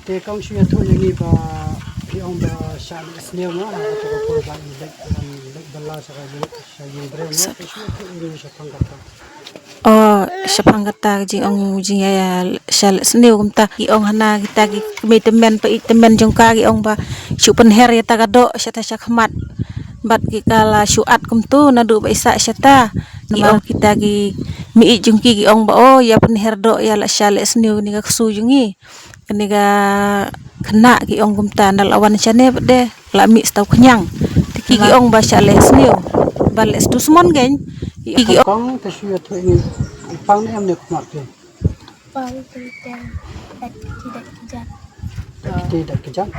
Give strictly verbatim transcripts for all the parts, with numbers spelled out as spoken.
Te kong shu ïathuh ïa ngi ba phi ong ba shah leh sniew mo, ha kato ka por ba i leit, um, leit bylla sha ka ïing, sha ïing briew mo, te shu ïathuh ïa ngi shaphang kata. Oh, shaphang kata ka jingong jingïa shah leh sniew kumta. Ki ong hana kita ki kmie tymmen, pa ïeit tymmen jong ka, ki ong ba shu pynher ïa ta ka doh shata sha khmat. Bad ki ka la shu at kumto naduh ba i sah shata. Ki ong kita ki mei jong ki, ki ong ba, oh, ïa pynher doh ïa la shah leh sniew kane ka ksu jong ngi. Kane ka khynnah, ki ong kumta, nda la wan shane pat de la mih stau khñiang. Te ki, ki ong ba shah leh sniew, ba leh sniew smon kein. Ki, ki ong. Kong, te shu ïathuh ïa ngi, pang ne em ne khmat phi? Pang te te dat ki dat ki jan. Dat ki dat ki jan.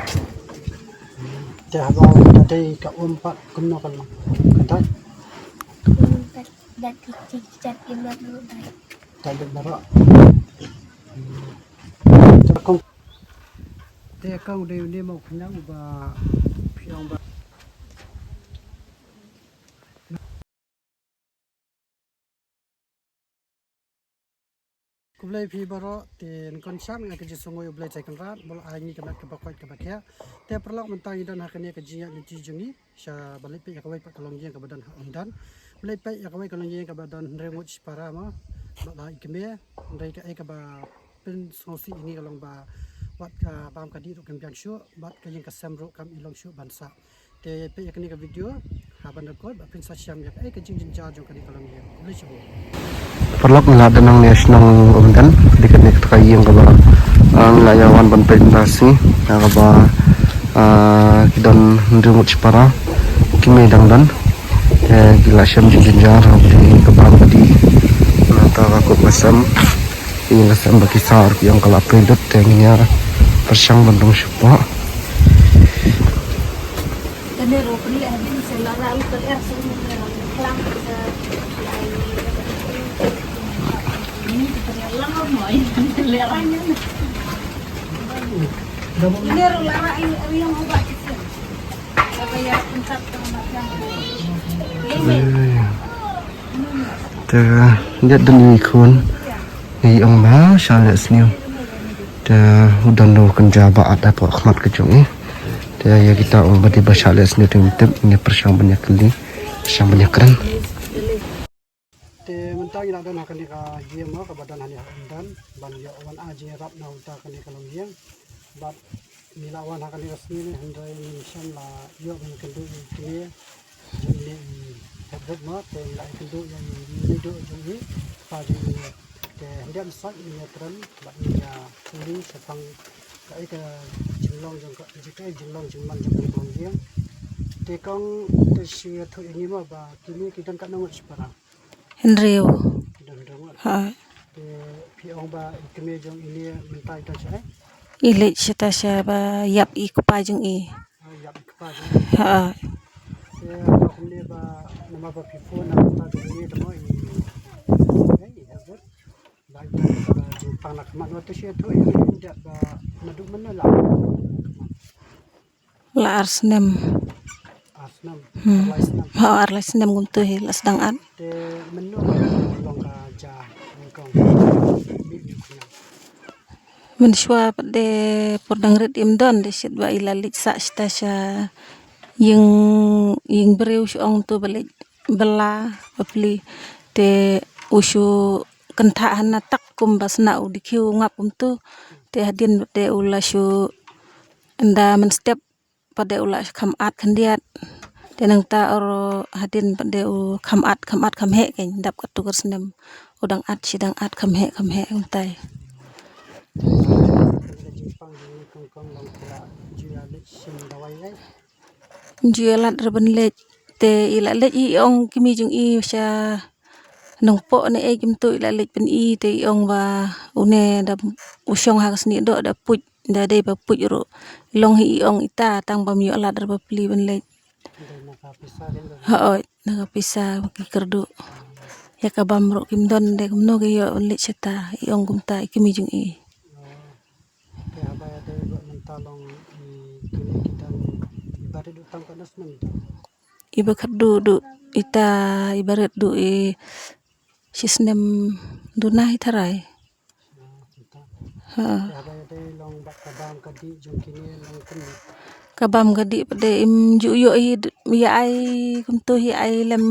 Te haba da dei ka um pat kumno ka long? Ka dat. Um, dat dat ki ki jan ki mat mat dat. Dat dat baroh. Te kong. Te kong, dei une mo khñiang uba phi ong ba. Khublei phi baroh, te ngin kyrshan ïa ka jingsngewbha U Blei Trai Kynrad ba u la ai ngi ka met kaba koit kaba khiah. Te paralok, mynta ngi don ha kane ka jingïaid lynti jong ngi sha ba leit peit ïa kawei pat ka longïing kaba don ha Umdan. Ba leit peit ïa kawei ka longïing kaba don hynriew ngut shipara mo, ba la ïa kmie, hynrei kaei kaba pynsngewsih ïa ngi ka long ba wat ka bam ka dih ruh kim biang shuh, bad ka ïing ka sem ruh kam i long shuh ban sah. Te peit ïa kane ka video ha ban record, ba phin sa shem ïa kaei ka jingjynjar jong kane ka longïing. Khublei shibun. Paralok, ngi la don hangne shnong Umdan, dei kane kata ka ïing kaba, ah, ngi la ïa wan ban peit mynta ka sngi, ïa kaba, ah, ki don hynriew ngut shipara, ki mei dang don. Te ki la shem jingjynjar ha ka bam ka dih. Nangta ka kup ka sem, ïing ka sem ba ki sah ruh ki ong ka la pei lut, te ngin ïa pyrshang ban rung shuwa. Te, ïa don i khun. Ngi ong ba shah leh sniew. Te u don u kynja ba at hapoh khmat ka jong i. Te ïa kita ong ba dei ba shah leh sniew te ngim tip, ngi pyrshang ban ïa kylli, pyrshang ban ïa kren. Te mynta ngi la don ha kane ka ïing mo kaba don hangne ha Umdan ban ïoh wan ai jingïarap na uta kane ka longïing. Bad ngi la wan ha kane ka sngi ne hynrei ngim shym la ïoh ban ïakynduh ïa i kmie jong ine i Heprit mo, te ngi la ïakynduh ïa i naduh jong i kpa jong i. Te hynrei mynta ngin ïakren bad ngin ïa puli shaphang kaei ka jinglong jong ka, kaei ka jinglong jingman jong ka longïing. Te kong, te shu ïathuh ïa ngi mo ba kine ki don katno ngut shipara? Hynriew. Ki don hynriew ngut. Ha. Te phi ong ba i kmie jong ine mynta i don shaei? I leit shata sha ba ïap i kpa jong i. Ah, ïap i kpa jong i. Ha. Te ba kumne ba namar ba phi phone na kpa jong ine te mo i, eh, i Heprit. Ba i don ba jingpang na khmat, wat to shu ïathuh ïa ngi dep ba naduh mynno la. La ar snem. Ar snem. Hmm. Ar lai snem. Ha, ar lai snem kumto hi la sdang at. Te mynno ka long ka ja nyngkong? Mynshuwa pat de por dang rit im don de, shit ba i la leit sah shata sha ïing, ïing briew shu ong to ba leit bylla ba plie. Te u shu kynthah hana tak kum ba sna u dkhiew u ngap kumto. Te hadien pat de u la shu, ynda mynstep pat de u la kham at khyndiat. Te nangta oro hadien pat de u kham at, kham at kham heh kein, dap katto ka snem u dang at shi dang at kham heh kham heh kumtai. Ju ïa lad re ban leit, te i la leit i ong kmie jong i sha Nongpoh ne ei kumto i la leit pyni te i ong ba une da u shong ha ka snieh doh da puit, da dei ba puit ruh. Long hi i ong ita tang bym ïoh lad re ba plie ban leit. Hooid, na ka pisa ki kyrduh. Ïa ka bam ruh kim don de kumno ki ïoh ban leit shata, i ong kumta i kmie jong i. Te haba ïadei bad mynta long i kine ki don i barit u tang katno snem i don? I ba kyrduh duh ita i barit duh i shisnem duna hi tharai. Ah, mynta. Ha. Te haba ïa Ka bam ka dih pat de im ju ïoh hi ïa ai kumto hi ai lem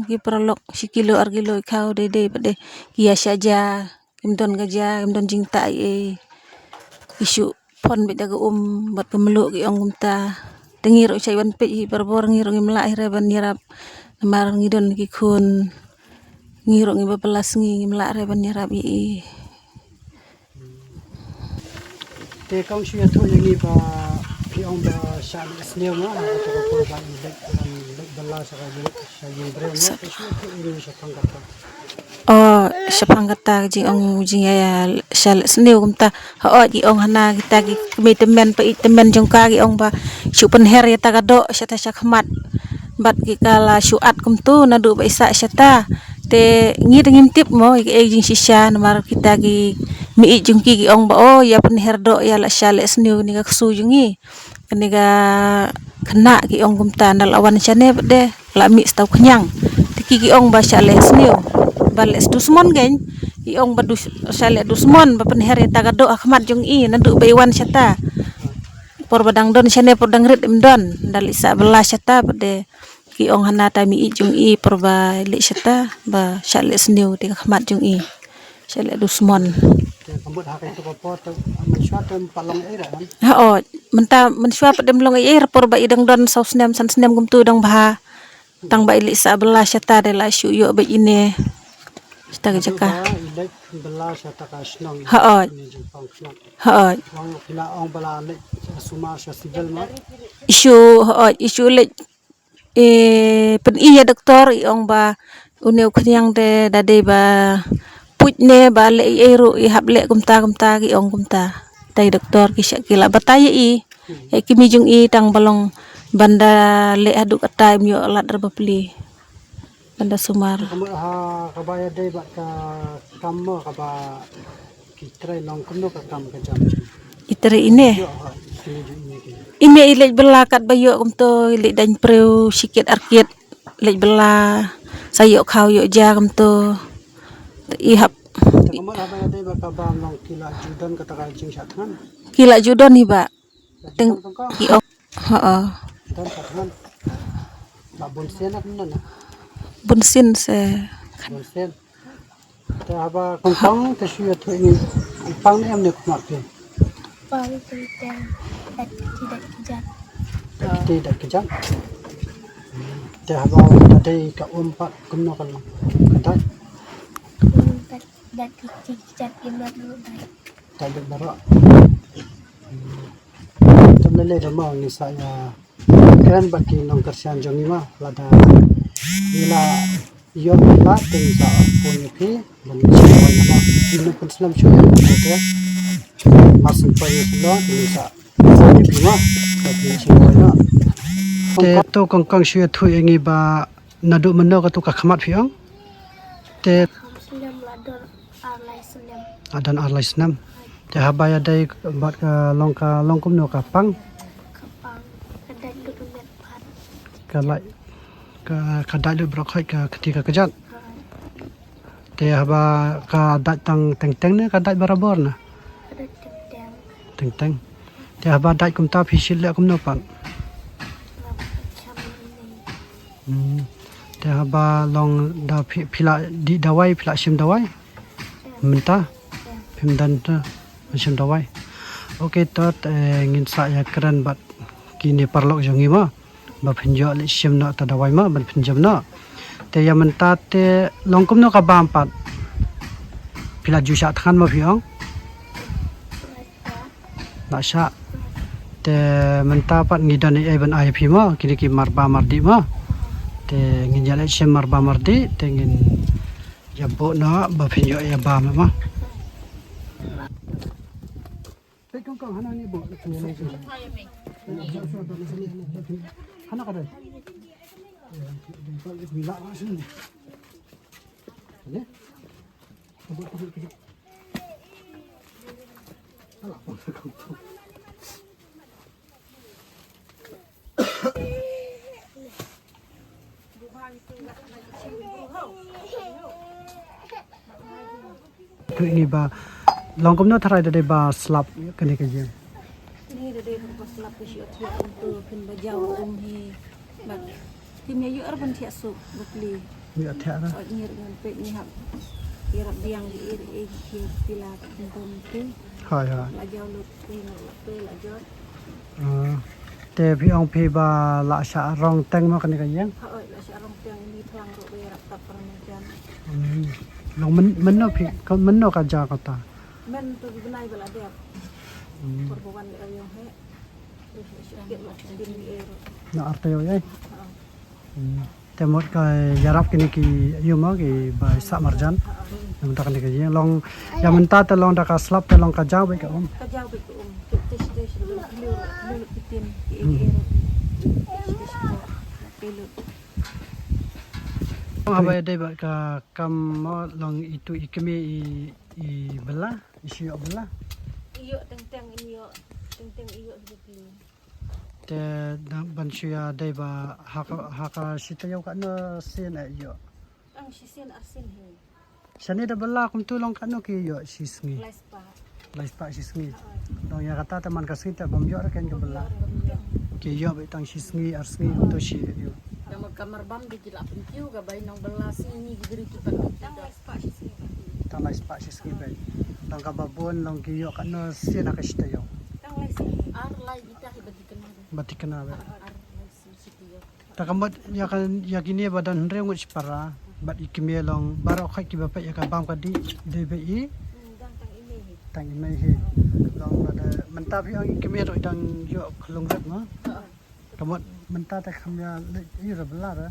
ki paralok shi kilo ar kilo i khaw dei dei pat de ki ïa sha ja kim don ka ja kim don jingtah ei ei. Ki shu pon beit da ka um bad ka mluh ki ong kumta. Te ngi ruh shai wan peit hi barabor ngi ruh ngim lah hi re ban ïarap namar ngi don ki khun. Ngi ruh ngi ba plas ngi ngim lah re ban ïarap ïa i. Te kong shu ïathuh ïa ngi ba phi ong ba shah leh sniew ma ha ka por ba i leh leh bala sha ka ïing sha ïing briew ma te shu ïathuh ïa ngi shaphang kata. O shaphang kata ka jingong jingïa shah leh sniew kumta. Hooid ki ong hana kita ki kmie tymmen pa i tymmen jong ka ki ong ba shu pynher ïa ta ka doh shata sha khmat. Bad ki ka la shu at kumtu naduh ba i sah shata. Te ngi te ngim tip mo ïa kaei jingshisha namar kita ki mei jong ki ki ong ba o ïa pynher doh ïa la shah leh sniew kane ka ksu jong ngi. Kane ka khynnah ki ong kumta nda la wan shane pat de la mih stau khñiang. Te ki ki ong ba shah leh sniew ba leh dusmon kein. Ki ong ba dus shah leh dusmon ba pynher ïa ta ka doh ha khmat jong i naduh ba i wan shata. Por ba dang don shane por dang rit im don nda leh sah bala shata pat de. Ki ong hana ta mei jong i por ba leh shata ba shah leh sniew te ka khmat jong i. Shah leh dusmon. Te ka mut ha ka itu ka por te mynshwa te ym pat long ei re. Hooid mynta mynshwa pat de ym long ei ei por ba i dang don saw snem san snem kumtu dang bha. Tang ba i leh sah bala shata de la shu ïoh beit ine. Shata ka jaka. Ba i leh bala shata ka shnong. Hooid. Ine jong pang shnong. Hooid. Ong phi la ong bala leh sumar sha civil ma. I shu hooid i shu leh. E pyn-i ïa doktor i ong ba une u khñiang te da dei ba puit ne ba leh ei ei ruh i hap leh kumta kumta ki ong kumta. Tai doktor ki sha ki la batai ïa i. Ïa ki mei jong i tang ba long ban da leh haduh kata im ïoh lad re bapli. Ban da sumar. Ka mut ha kaba ïadei bad ka kam mo kaba ki trei long kumno ka kam ka jam. I trei ine. Ïoh ha ine jong ine ki. Ine i leit bylla katba ïoh kumto i leit daiñ briew shi kit ar kit leit bylla sa ïoh khaw ïoh ja kumto. I hap. Te ka mut haba ïadei bad ka bam long ki la ju don kata ka jingshah thngan. Ki la ju don hi ba. Teng ki ong. Ha. Don shah thngan. Ba bun sien na kumno na. Bun sien se. Bun sien. Te haba kong kong te shu ïathuh ïa ngi pang ne em ne kumar phi. Pang te te dat ki dat ki jan. Dat ki dat ki jan. Te haba da dei ka um pat kumno ka long. Ka dait. Um, dat dat ki ki jan ki mat lu dait. Dait dait baroh. Te lei lei da ma ngi sa ïa kren bad ki nongkyrshan jong ngi ma lada ngi la ïoh la te ngi sa phone ïa phi ban ngi sa wan ma ngi nang pynslem shuh ïa ngi te. Mar syn poi ngi sa wan te ngi sa phone ïa phi ma ba phi sa wan ma. Te to kong kong shu ïathuh ïa ngi ba naduh mynno katu ka khmat phi ong? Te Kham snem la don ar lai snem. La don ar lai snem. Te haba ïadei bad ka long ka long kumno ka pang? Ka pang ka dait lut met pat. Ka lai ka ka dait lut baroh khoit ka kti ka kjat. Ha. Te haba ka dait tang teng teng ne ka dait barabor na? Ka dait teng teng. Teng teng. Te haba dait kumta phi shit leh kumno pat? Ngam cham ïa ine. Hmm. Te haba long da phi phi la dih dawai phi la shim dawai? Em. Mynta? Em. Phim don te shim dawai. Ok to te ngin sa ïa kren bad kine paralok jong ngi ma. Ba phin ïoh leh shim noh ta dawai ma ban phin jem noh. Te ïa mynta te long kumno ka bam pat? Phi la ju shah thngan ma phi ong? La shah. Te mynta pat ngi don ei ei ban ai phi ma kine ki marba mardih ma. Te ngin ïa leh shim marba mardih te ngin ïa buh noh ba phin ïoh ïa bam ma. Peit kong kong hana ni bo. Hana ka dei. Peit ngi ba Long kumno tharai da dei ba slap kane ka ïing? Ni da dei ba slap ka shi ot ïa kumtu phin ba jaw um hi. Bad tim ïa ïoh ar ban thiah suk bapli. Ïa thiah ra. Ot nyir ngan pek ni hap. Ïa rap biang di ir e ki pila ka kumtu. Hai hai. La jaw lut pin la pe la jot. Ah. Te phi ong phi ba la shah rong teng mo kane ka ïing? Ha oi la shah rong teng ni thlang ro be rap tap parmejan. Hmm. Long men men no phi ko men no ka ja kata. Men tu bnai ba la dep. Hmm. Por ba wan le ong he. Shukit ma shukit ni e ro. Na arte yo ye. Ha. Hmm. Te mut ka ïarap kine ki ïum ki ba sah marjan. Mynta kane ka ïing long ïa mynta te long da ka slap te long ka jaw bad ka um. Ka jaw bad ka um. Te te shi te shi te shi te shi te shi. Haba ïadei bad ka kam mo long itu i kmie i i bela i shu ïoh bela. I ïoh teng teng i ïoh teng teng i ïoh hi bela. Te ban shu ïa dei ba ha ka ha ka shi taïew katno sien eh ïoh. Tang shi sien ar sien hi. Shane da bela kumtu long katno ki ïoh shi sngi. Lai spah. Lai spah shi sngi. Long ïa kata te man ka sngi te bam ïoh re ken ka bela. Ki ïoh ba tang shi sngi ar sngi kumtu shi ïoh. Ka mar bam di ki la pynkiew ka bai nong bela sngi ni ki dri ki pat. Tang lai spah shi sngi. Tang lai spah shi sngi bai. Tang ka babun long ki ïoh katno sien ha ka shi taïew. Tang lai sien. Ar lai kita hi ba dikna. Ba dikna bai. Ar lai sien shi taïew. Ta ka mut ïa ka ïa kine ba don hynriew ngut shipara bad i kmie long baroh khoit kiba peit ïa ka bam ka dih dei ba i. Hmm, dang tang i mei hi. Tang i mei hi. Long ba da mynta phi ong i kmie ruh i dang ïoh khlung rit mo. Ka mut mynta te kham ïa leit i ra bela ra.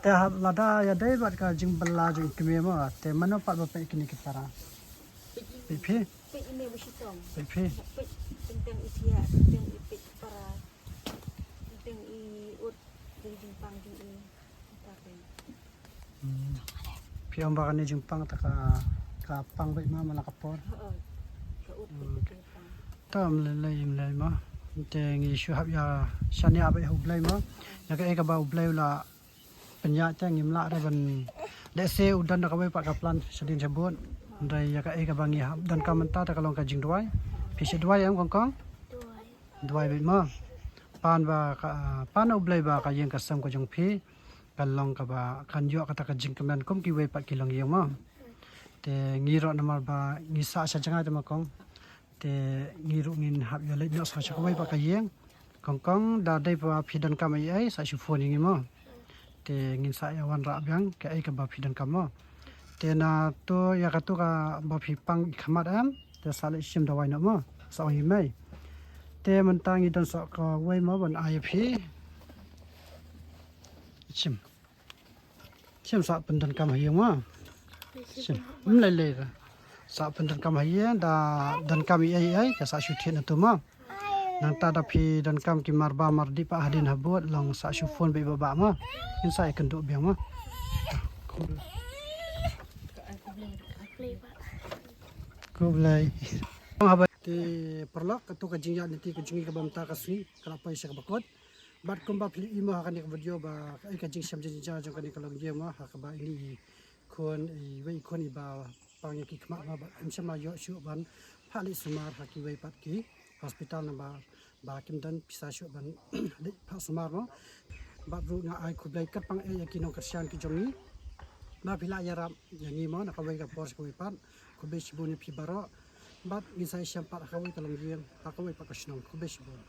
Te ha lada ïa dei bad ka jingbela jong i kmie mo te mano pat ba peit kine ki para. Peit phi. Peit i mei ba shitong. Peit phi. Peit teng teng i thiah teng teng i peit para. Teng i ut dei jingpang jong i. Hmm. Phi ong ba kane jingpang ta ka ka pang bad ma mala ka por. Heeh. Ka ut bad ka jingpang. Ta mlei lei mlei ma. Te ngi shu hap ïa shaniah bad ïa U Blei ma. Ïa kaei kaba U Blei u la pynïaid te ngim lah re ban lehse u don da kawei pat ka plan shadien shabut. Hynrei ïa kaei kaba ngi hap donkam mynta te ka long ka jingduwai. Phi shu duwai em kong kong? Duwai. Duwai beit mo. Pan ba ka pan U Blei ba ka ïing ka sem ka jong phi kan long kaba kan ïoh kata ka jingkmen kum kiwei pat ki longïing mo. Te ngi ruh namar ba ngi sah sha jngai te ma kong. Te ngi ruh ngin hap ïa leit noh sha kawei pat ka ïing. Kong kong da dei ba phi donkam ei ei sa shu phone ïa ngi mo. Te ngin sa ïa wanrah biang kaei kaba phi donkam mo. Te na to ïa kato kaba phi pang i khmat em. Te sa leit shim dawai noh mo. Sa ong i mei. Te mynta ngi don sa kawei mo ban ai ïa phi. Shim. Shim sa pyndonkam ha ïing mo. Shim. Ym lei lei ra. Sa pyndonkam ha ïing da donkam ei ei ei ka sa shu thied na to mo. Nangta da phi donkam ki mar ba mar dih pat hadien habud long sa shu phone beit ba ba mo. Ngin sa ïa kynduh biang mo. Khublei. Te paralok kato ka jingïaid lynti ka jong ngi kaba mynta ka sngi ka la poi sha kaba kut. Bad kumba phi i mo ha kane ka video ba kaei ka jingshem jynjar jong kane ka longïing mo ha kaba ini i khun iwei i khun iba pang ïa ki khmat mo bad im shym la ïoh shuh ban phah leit sumar ha kiwei pat ki hospital namar ba kim don pisa shuh ban leit phah sumar mo. Bad ruh nga ai khublei kyrpang eh ïa ki nongkyrshan ki jong ngi ba phi la ïarap ïa ngi mo na kawei ka por sha kawei pat. Khublei shibun ïa phi baroh. Bad ngin sa ïashem pat ha kawei ka longïing ha kawei pat ka shnong. Khublei shibun.